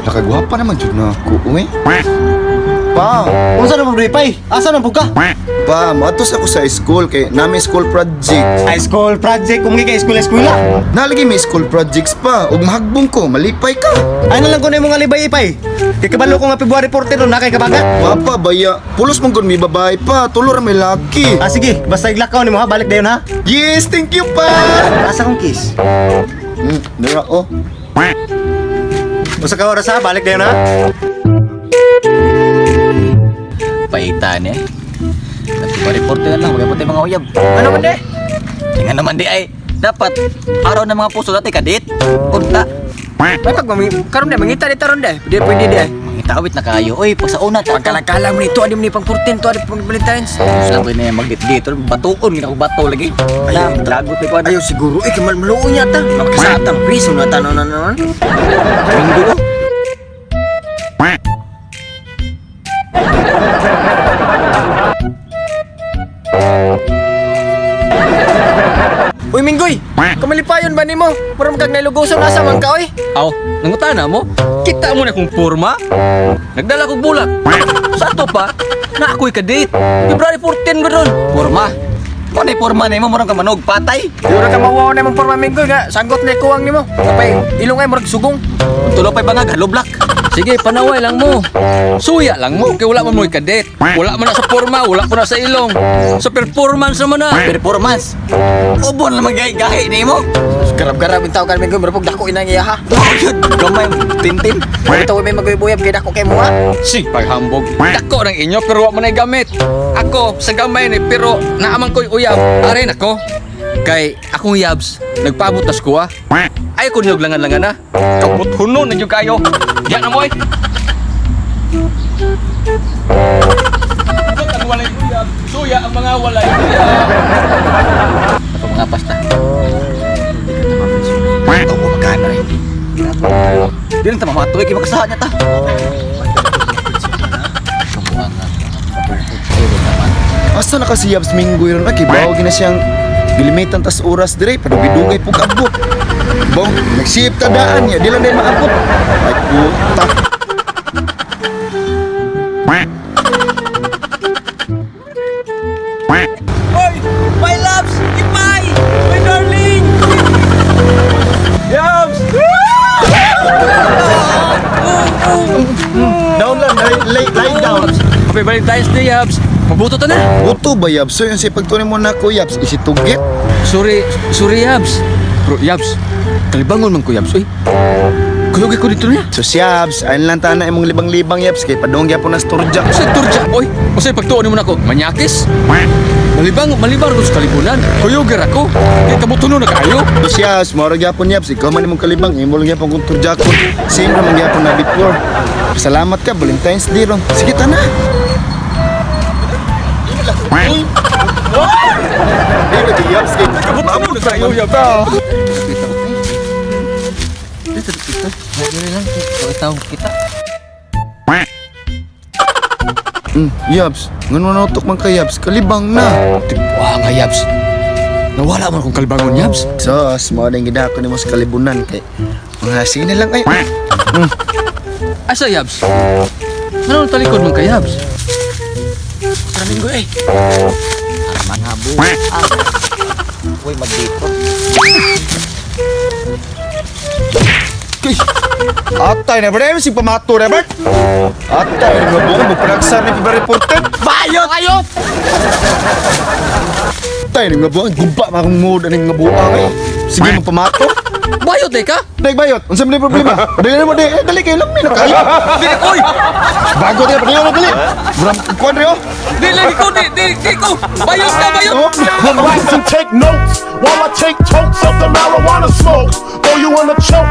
Nakagwapa naman jud na ako, uy. Pa, Unsa na mo pay? Asa man pud ka? Pa, moadto sa ako sa school kay nami school project. High school project kung kay school eskwela. Nalagi may school projects pa ug mahagbong ko, malipay ka. Ay na lang ko na imong alibay ipay. Kay kabalo ko nga February 14 ron na kay kabaga. Papa, baya, pulos mong gud may babae pa, tulo ra may laki. Ah sige, basta iglakaw nimo ha, balik dayon ha. Yes, thank you pa. Asa kong kiss? Dira oh. Usa ka oras ha, balik dayon ha. Paitan eh. Nagpa-report na lang, wala po tayo mga uyab. Ano man de? Tingnan naman di ay, dapat araw ng mga puso dati kadit. Unta. May pag karon de mangita di taron de. Di pwede de. Mangitawit na kayo. Oy, pag sa una ta. Pagkalakalang mo nito, adi mo ni pang 14 to, adi pang Valentine's. Sabi na yung magdit dito, batuon, gina ko bato lagi. Na, lagot ko ano. Ayaw siguro, eh, kamal maluon yata. Magkasatang, please, na tanon na naman. Minggo oh. Uy, Minggoy, kamalipayon ba nimo? Mura kag nalugoson asa man ka, oy. Aw, nangutana mo? Kita mo na kung porma. Nagdala kong bulak. Sa ato pa, na ako'y kadate. February 14 ba ron? Porma. Kung ano porma na imo, murang ka manog, patay. Mura ka mawaw na imong porma, Minggoy, nga sanggot na kuwang nimo. Kapay ilong ay murag sugong. Tulo pa'y bangag, haloblak. Sige, panaway lang mo. Suya lang mo, kay wala man mo'y kadate. Wala man na sa porma, wala po na sa ilong. Sa performance naman na. Performance. Ubon lang magahi-gahi na imo. Garab-garab yung tao kan, Minggoy, mura pug dako inang iya ha. Oh, yun. Gamay, tintin. Mura tawo may maguyab kay dako kay mo ha. Sig, paghambog. Dako ng inyo, pero wa man ay gamit. Ako, sa gamay ni, pero naaman ko'y uyab. Arin ako. Kay akong yabs, nagpaabot tas ko ah. Ay ko niyog langan-langan na. Kaput huno na jud kayo. Diyan na mo eh. Ang walay uyab, suya ang mga walay uyab. Ito mga pasta. Ito ko magkano eh. Di lang tama matuwi, kay makasahan niya ta. Asa na kasi Yabs Minggoy ron, ay, bawo gina siyang gilimitan tas oras dire, padugay-dugay pug abot. Bong, nagsip ta daan niya, di lang din maabot. Ay, puta. Oy, my loves, Ipay, my darling. Yabs. Down lang, lay, lay, lie down. Happy Valentine's Day, Yabs. Mabuto ta na. Buto ba, Yabs? So, yung si pagtunin mo na ko, Yabs, isitugit. Sorry, sorry Yabs. Bro, Yabs, kalibangon man ko Yabs, uy. Kuyog ko dito niya. So, si Yabs, ayun lang tana imong libang-libang, Yabs, kay padong gyapon na storja. Sa turja, oy. Unsay pagtuon nimo nako? Manyakis? Malibang, malibang ko sa kalibunan. Kuyog ra ko. Kay kabutuno na kayo. So, si Yabs, maura gyapon, Yabs, ikaw man imong kalibang, imo lang gyapon kung turjakon. Same ra man gyapon na before. Salamat ka, Valentine's Day ron. Sige, tana. Uy! Di lagi, Yabs, kay Kabutuno na kayo, Yabs. Dito, dito. Dito lang. Ito, kita. Yabs, ngano nautok man ka, Yabs, kalibang na. Wah nga Yabs. Nawala man akong kalibangon, Yabs. Sos, mao na yung gidako nimo sa kalibunan kay mga sige na lang ay. Asa Yabs? Ano ang talikod man kay Yabs? Tara, Minggoy, eh. Mga buwan. Uy, magdito. Kay. Atay na ba si pamato na ba? Atay na buong mo pragsar ni February 14. Bayot! Ayot! Atay na buong guba ma akong mood aning nga buang ay. Sige mo pamato. Bayot eh ka? Dai bayot, unsa man yung problema? Dali mo dai, eh, dali kay lami na kayo. Di, oy! Bago di pa dali. Bram kuan re oh. Di lagi ko, di, di, di ko! Bayot ka, bayot! Oh. Write and take notes while I take totes of the marijuana smoke. Throw you in a choke.